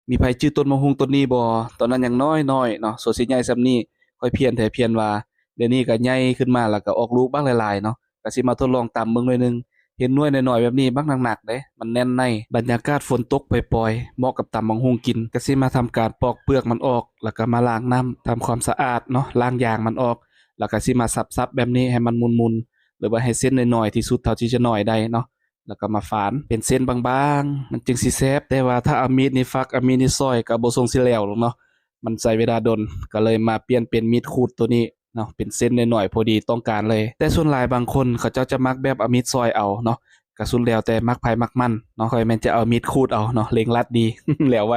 ມີໃຜຈື່ຕົ້ນໝາກຫຸ່ງຕົ້ນນີ້ບໍ່? ຕອນນັ້ນຍັງນ້ອຍໆເນາະ ສ່ວນຊິໃຫຍ່ສ່ຳນີ້ ຂ້ອຍພຽນແທ້ພຽນວ່າ. ດຽວນີ້ກໍໃຫຍ່ຂຶ້ນມາ ແລ້ວກໍອອກລູກບັກຫຼາຍໆເນາະ. ກໍຊິມາທົດລອງຕຳເບິ່ງໜ້ອຍໜຶ່ງ. ເຫັນໜ່ວຍນ້ອຍໆແບບນີ້ບັກໜັກໆເດ້ ມັນແໜ້ນໃນ. ບັນຍາກາດຝົນຕົກປ່ອຍໆ ເໝາະກັບຕຳບັກຫຸ່ງກິນ. ກໍຊິມາທຳການປອກເປືອກມັນອອກ ແລ້ວກໍມາລ້າງນ້ຳ ທຳຄວາມສະອາດເນາະ, ລ້າງຢາງມັນອອກ. ແລ້ວກໍຊິມາສັບໆແບບນີ້ໃຫ້ມັນໝຸ່ນໆ ຫຼືວ່າໃຫ້ເສັ້ນນ້ອຍໆທີ່ສຸດເທົ່າທີ່ຈະໜ້ອຍໄດ້ເນາະ. ແລ້ວກໍມາຝານເປັນເສັ້ນບາງໆ ມັນຈຶ່ງຊິແຊບ. ແຕ່ວ່າຖ້າເອົາມີດນີ້ຟັກ ເອົາມີດນີ້ຊອຍ ກໍບໍ່ຊົງຊິແຫຼວດອກເນາະ, ມັນໃຊ້ເວລາດົນ. ກໍເລີຍມາປ່ຽນເປັນມີດຂູດໂຕນີ້ ເນາະ ເປັນເສັ້ນນ້ອຍໆ ພໍດີຕ້ອງການເລີຍ. ແຕ່ສ່ວນຫຼາຍບາງຄົນເຂົາເຈົ້າຈະມັກແບບເອົາມີດຊອຍເອົາເນາະ, ກະສຸດແລ້ວແຕ່ມັກໃຜມັກມັນເນາະ. ຂ້ອຍແມ່ນຈະເອົາມີດຂູດເອົາເນາະ, ເລັ່ງລັດດີ ແຫຼວໄວ.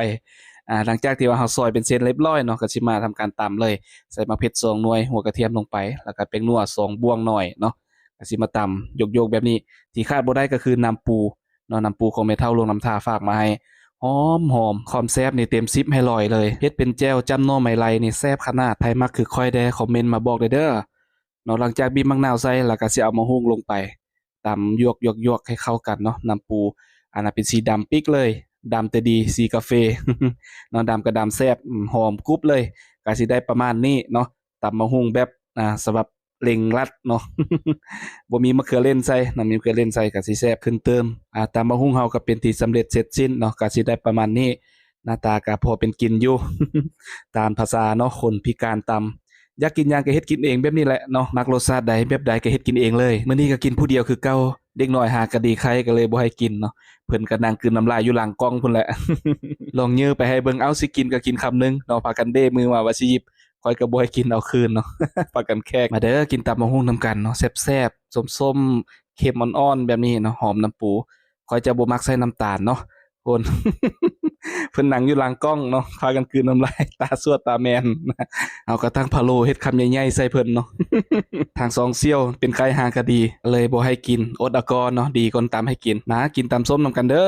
ອ່າ ຫຼັງຈາກທີ່ວ່າເຮົາຊອຍເປັນເສັ້ນລຽບຮ້ອຍເນາະ, ກະຊິມາທຳການຕຳເລີຍ. ໃສ່ໝາກເຜັດສອງໜ່ວຍ, ຫົວກະທຽມລົງໄປ, ແລ້ວກະແປ້ງນົວສອງບ່ວງໜ້ອຍເນາະ. ກະຊິມາຕຳ ໂຍກໆແບບນີ້. ທີ່ຂາດບໍ່ໄດ້ກະຄືນ້ຳປູ ເນາະ, ນ້ຳປູຂອງແມ່ເຖົ້າຫຼວງນ້ຳທາຝາກມາໃຫ້ ຫອມໆ. ຄວາມແຊບນີ້ເຕັມສິບໃຫ້ຮ້ອຍເລີຍ. ເຮັດເປັນແຈ່ວຈ້ຳໜໍ່ໄມ້ໄລ່ນີ້ແຊບຂະໜາດ. ໃຜມັກຄືຂ້ອຍແດ່ ຄອມເມັນມາບອກແດ່ເດີເນາະ. ຫຼັງຈາກບີບໝາກນາວໃສ່ ແລ້ວກໍຊິເອົາໝາກຫຸ່ງລົງໄປ ຕຳຢວກໆໃຫ້ເຂົ້າກັນເນາະ. ນ້ຳປູອັນນັ້ນເປັນສີດຳປິກເລີຍ, ດຳແຕ່ດີ ສີກາເຟເນາະ, ດຳກໍດຳແຊບ ຫອມກຸບເລີຍ. ກໍຊິໄດ້ປະມານນີ້ເນາະ, ຕຳໝາກຫຸ່ງແບບ ອ່າ ສະບັບ ເລັ່ງລັດເນາະ. ບໍ່ມີມະເຂືອເຫຼັ້ນໃສ່ເນາະ, ມີມະເຂືອເຫຼັ້ນໃສ່ກໍຊິແຊບຂຶ້ນຕື່ມ. ອ່າ ຕຳບັກຫຸ່ງເຮົາກໍເປັນທີ່ສຳເລັດເສັດສິ້ນເນາະ, ກໍຊິໄດ້ປະມານນີ້. ໜ້າຕາກໍພໍເປັນກິນຢູ່ ຕາມພາສາເນາະ, ຄົນພິການຕຳ. ຢາກກິນຫຍັງກໍເຮັດກິນເອງແບບນີ້ແຫຼະເນາະ, ມັກລົດຊາດໃດແບບໃດກໍເຮັດກິນເອງເລີຍ. ມື້ນີ້ກໍກິນຜູ້ດຽວຄືເກົ່າ, ເດັກນ້ອຍຫາກະດີໄຄກໍເລີຍບໍ່ໃຫ້ກິນເນາະ, ເພິ່ນກໍນັ່ງກືນນ້ຳລາຍຢູ່ຫຼັງກ້ອງພຸ້ນແຫຼະ. ລອງເຍີ້ໄປໃຫ້ເບິ່ງ, ເອົ້າ ຊິກິນກໍກິນຄຳໜຶ່ງເນາະ, ພາກັນເດ້ມືມາວ່າຊິຫຍິບ. ຂ້ອຍກໍບໍ່ໃຫ້ກິນເອົາຄືນເນາະ. ພາກັນແຂກມາເດີ ກິນຕຳບັກຫຸ່ງນຳກັນເນາະ, ແຊບໆ ສົ້ມໆ ເຄັມອ່ອນໆແບບນີ້ເນາະ, ຫອມນ້ຳປູ. ຂ້ອຍຈະບໍ່ມັກໃສ່ນ້ຳຕານເນາະ. ຄົນ ເພິ່ນນັ່ງຢູ່ຫຼັງກ້ອງເນາະ, ພາກັນກືນນ້ຳລາຍ ຕາຊວດຕາແມ່ນ. ເຮົາກໍທັງພະໂລ້ເຮັດຄຳໃຫຍ່ໆໃສ່ເພິ່ນເນາະ. ທາງຊ່ອງສ່ຽວເປັນໄຂ້ຫາກະດີ ເລີຍບໍ່ໃຫ້ກິນ, ອົດເອົາກ່ອນເນາະ, ດີກ່ອນຕຳໃຫ້ກິນ. ມາກິນຕຳສົ້ມນຳກັນເດີ.